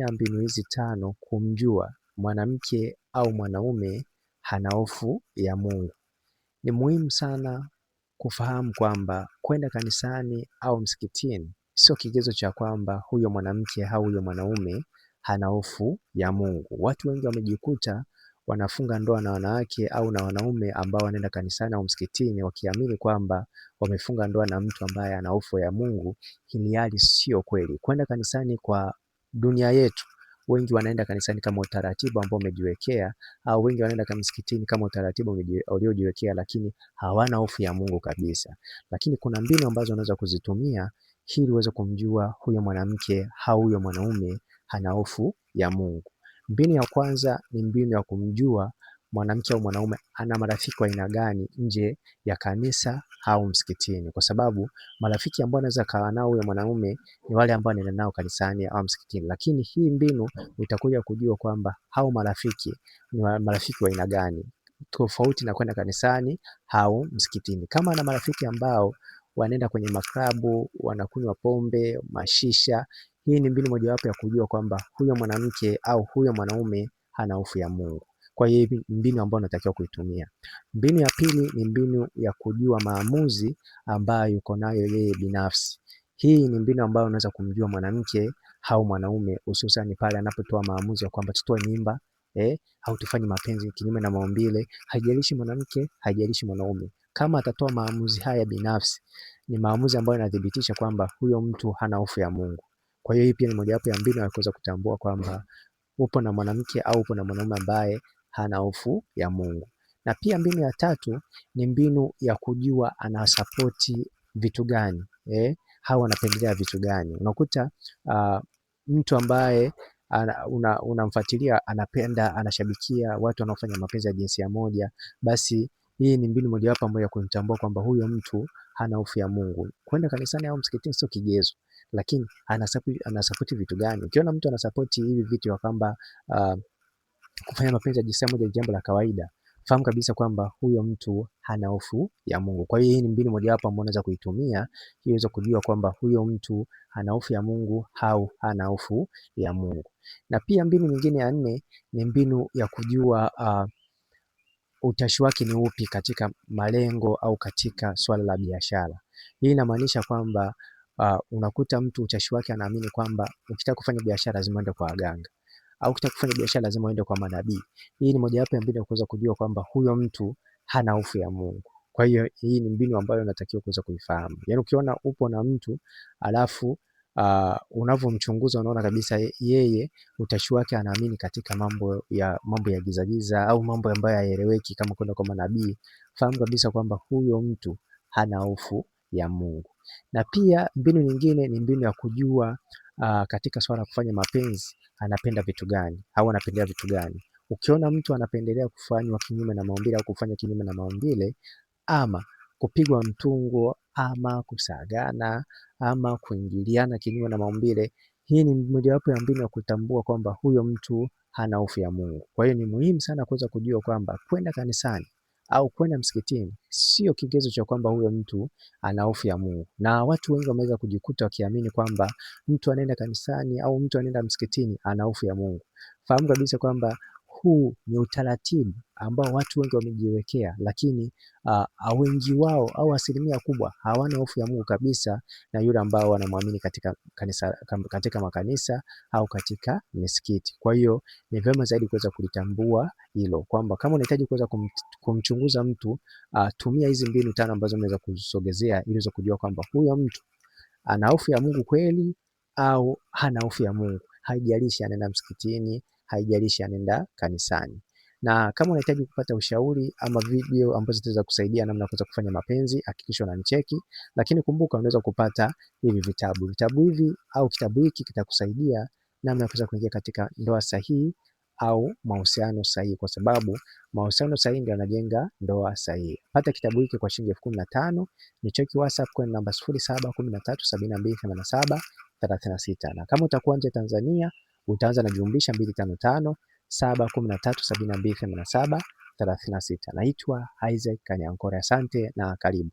Tumia mbinu hizi tano kumjua mwanamke au mwanaume hana hofu ya Mungu. Ni muhimu sana kufahamu kwamba kwenda kanisani au msikitini sio kigezo cha kwamba huyo mwanamke au huyo mwanaume hana hofu ya Mungu. Watu wengi wamejikuta wanafunga ndoa na wanawake au na wanaume ambao wanaenda kanisani au msikitini wakiamini kwamba wamefunga ndoa na mtu ambaye ana hofu ya Mungu, hali sio kweli. Kwenda kanisani kwa dunia yetu wengi wanaenda kanisani kama utaratibu ambao umejiwekea, au wengi wanaenda kama msikitini kama utaratibu uliojiwekea, lakini hawana hofu ya Mungu kabisa. Lakini kuna mbinu ambazo unaweza kuzitumia ili uweze kumjua huyo mwanamke au huyo mwanaume hana hofu ya Mungu. Mbinu ya kwanza ni mbinu ya kumjua mwanamke au mwanaume ana marafiki wa aina gani nje ya kanisa au msikitini, kwa sababu marafiki ambao anaweza kawa nao huyo mwanaume ni wale ambao anaenda nao kanisani au msikitini. Lakini hii mbinu utakuja kujua kwamba hao marafiki ni marafiki wa aina gani, tofauti na kwenda kanisani au msikitini. Kama ana marafiki ambao wanaenda kwenye maklabu, wanakunywa pombe, mashisha, hii ni mbinu mojawapo ya kujua kwamba huyo mwanamke au huyo mwanaume hana hofu ya Mungu. Kwa hiyo mbinu ambayo unatakiwa kuitumia. Mbinu ya pili ni mbinu ya kujua maamuzi ambayo yuko nayo yeye binafsi. Hii ni mbinu ambayo unaweza kumjua mwanamke au mwanaume hususan pale anapotoa maamuzi ya kwamba tutoe mimba au tufanye mapenzi kinyume na maumbile. Haijalishi mwanamke, haijalishi mwanaume. Kama atatoa maamuzi haya binafsi, ni maamuzi ambayo yanathibitisha kwamba huyo mtu hana hofu ya Mungu. Kwa hiyo hii pia ni mojawapo ya mbinu ya kuweza kutambua kwamba upo na mwanamke au upo na mwanaume ambaye hana hofu ya Mungu. Na pia mbinu ya tatu ni mbinu ya kujua anasapoti vitu gani au anapendelea vitu gani. Unakuta mtu ambaye unamfuatilia anapenda, anashabikia watu wanaofanya mapenzi ya jinsia moja, basi hii ni mbinu mojawapo ambayo ya kumtambua kwamba huyo mtu hana hofu ya Mungu. Kwenda kanisani au msikitini sio kigezo, lakini anasapoti vitu gani? Ukiona mtu anasapoti hivi vitu ya kwamba kufanya mapenzi ya jinsia moja ni jambo la kawaida, fahamu kabisa kwamba huyo mtu hana hofu ya Mungu. Kwa hiyo hii ni mbinu mojawapo ambayo unaweza kuitumia ili uweze kujua kwamba huyo mtu hana hofu ya Mungu au hana hofu ya Mungu. Na pia mbinu nyingine ya nne ni mbinu ya kujua utashi wake ni upi katika malengo au katika swala la biashara. Hii inamaanisha kwamba unakuta mtu utashi wake anaamini kwamba ukitaka kufanya biashara lazima uende kwa waganga au ukitaka kufanya biashara lazima uende kwa manabii. Hii ni mojawapo ya mbinu ya kuweza kujua kwamba huyo mtu hana hofu ya Mungu. Kwa hiyo hii ni mbinu ambayo unatakiwa kuweza kuifahamu. Yaani ukiona upo na mtu alafu unavyomchunguza unaona kabisa yeye utashi wake anaamini katika mambo ya gizagiza au mambo ambayo hayaeleweki kama kwenda kwa manabii, fahamu kabisa kwamba huyo mtu hana hofu ya Mungu. Na pia mbinu nyingine ni mbinu ya kujua katika swala la kufanya mapenzi anapenda vitu gani au anapendelea vitu gani. Ukiona mtu anapendelea kufanywa kinyume na maumbile au kufanya kinyume na maumbile ama kupigwa mtungo ama kusagana ama kuingiliana kinyume na maumbile, hii ni mojawapo ya mbinu ya kutambua kwamba huyo mtu hana hofu ya Mungu. Kwa hiyo ni muhimu sana kuweza kujua kwamba kwenda kanisani au kwenda msikitini sio kigezo cha kwamba huyo mtu ana hofu ya Mungu. Na watu wengi wameweza kujikuta wakiamini kwamba mtu anaenda kanisani au mtu anaenda msikitini ana hofu ya Mungu. Fahamu kabisa kwamba huu ni utaratibu ambao watu wengi wamejiwekea, lakini wengi wao au asilimia kubwa hawana hofu ya Mungu kabisa na yule ambao wanamwamini katika kanisa, katika makanisa au katika misikiti. Kwa hiyo ni vyema zaidi kuweza kulitambua hilo kwamba kama unahitaji kuweza kumchunguza mtu tumia hizi mbinu tano ambazo unaweza kuzisogezea ili uweze kujua kwamba huyo mtu ana hofu ya Mungu kweli au hana hofu ya Mungu. Haijalishi anaenda msikitini, haijalishi anaenda kanisani. Na kama unahitaji kupata ushauri ama video ambazo zitaweza kusaidia namna ya kuweza kufanya mapenzi, hakikisha unanicheki. Lakini kumbuka unaweza kupata hivi vitabu. Vitabu hivi au kitabu hiki kitakusaidia namna ya kuweza kuingia katika ndoa sahihi au mahusiano sahihi, kwa sababu mahusiano sahihi ndio yanajenga ndoa sahihi. Pata kitabu hiki kwa shilingi 15,000. Nicheki WhatsApp kwa namba 0713728736 na kama utakuwa nje Tanzania utaanza na jumlisha 255 713 72 87 36. Naitwa Isaac Kanyankore, asante na karibu.